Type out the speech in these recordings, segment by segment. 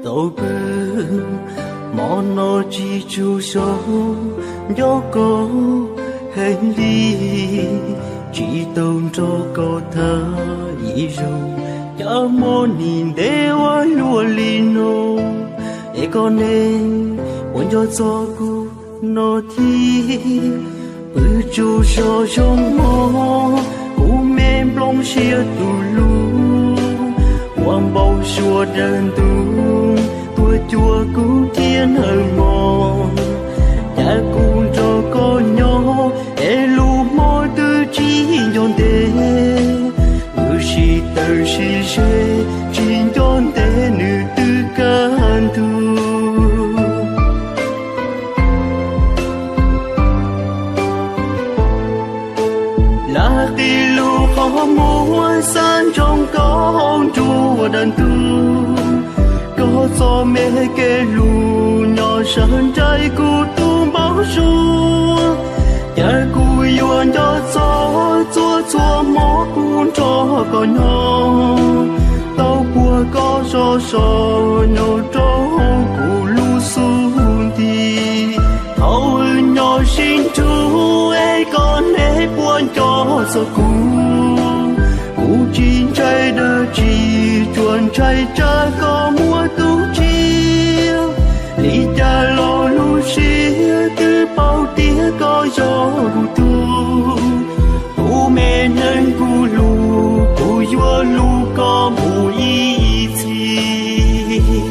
Tau pw, hmo no tsis tshua zoo nco koj heev li, tsis tau nrog koj tham ib zaug, cas muaj nim ntev ua luaj li no, es koj ne, puas nco txog kuv no thiab? Pw tsaug zog zoo mog, kuv me nplooj siab tus hlub, ua npau suav dawb ntuj tuaj cuag kuv thiab nawb mog. Cas kuv nrog koj nyob es lub hmo twb tsis nco ntev, wb sib tawm sib ze tsis nco ntev nws twb kaj ntug. Lawv qhib lub qhov muag xav ntsoov koj nruab dawb ntuj, koj txoj me kev hlub nyob sawv nraim kuv tus npau suav. Cas kuv yuav nco txog txhua txhua hmo kuv nrog koj nyob, tau puag koj zos so nyob rau hauv kuv lub xub ntiag. Thaum wb nyob sib nrug es koj ne puas nco txog kuv? Kuv tsis ntshai dab tsi, tsuas ntshai tsam koj muaj tus tshiab. Li cas los lub siab twb paub tias koj yog kuv tug, kuv me neeg kuv hlub, kuv yuav hlub koj mus ib txhis.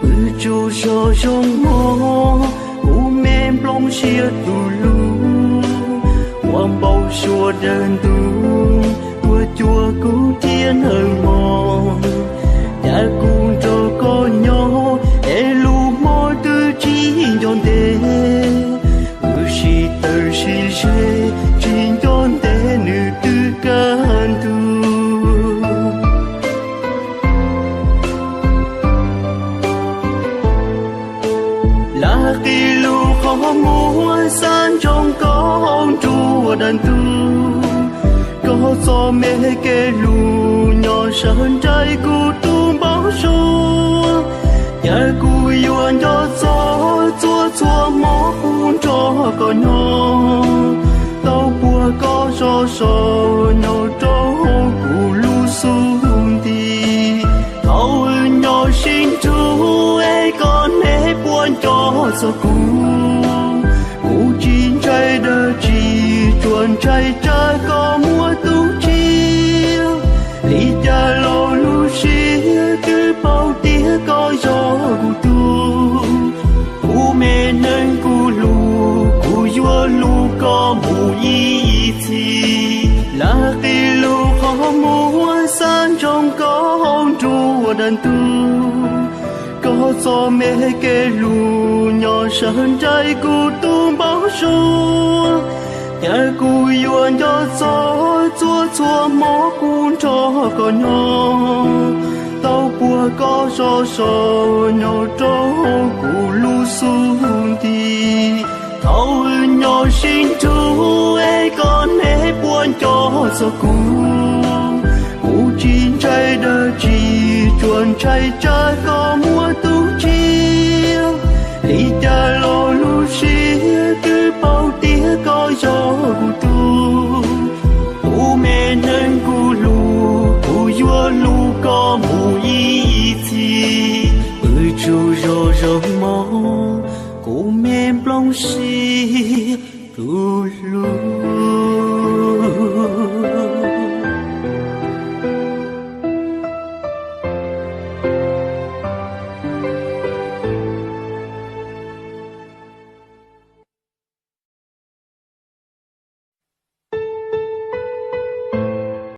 Pw tsaug zog zoo mog, kuv me nplooj siab tus hlub, ua npau suav dawb ntuj tuaj cuag kuv thiab nawb mog. Cas kuv nrog koj nyob es lub hmo twb tsis nco ntev, wb sib tawm sib ze tsis nco ntev nws twb kaj ntug. Lawv qhib lub qhov muag xav ntsoov koj nruab dawb ntuj, koj txoj me kev hlub nyob sawv nraim kuv tus npau suav. Cas kuv yuav nco txog txhua txhua hmo kuv nrog koj nyob, tau puag koj zos so nyob rau hauv kuv lub xub ntiag. Thaum wb nyob sib nrug es koj ne puas nco txog kuv? Kuv tsis ntshai dab tsi, tsuas ntshai tsam koj muaj tus tshiab. Li cas los lub siab twb paub tias koj yog kuv tug, kuv me neeg kuv hlub, kuv yuav hlub koj mus ib txhis. Lawv qhib lub qhov muag xav ntsoov koj nruab dawb ntuj, koj txoj me kev hlub nyob sawv nraim kuv tus npau suav. Cas kuv yuav nco txog txhua txhua hmo kuv nrog koj nyob, tau puag koj zos so nyob rau hauv kuv lub xub ntiag. Thaum wb nyob sib nrug es koj ne puas nco txog kuv? Kuv tsis ntshai dab tsi, tsuas ntshai tsam koj muaj tus tshiab. Li cas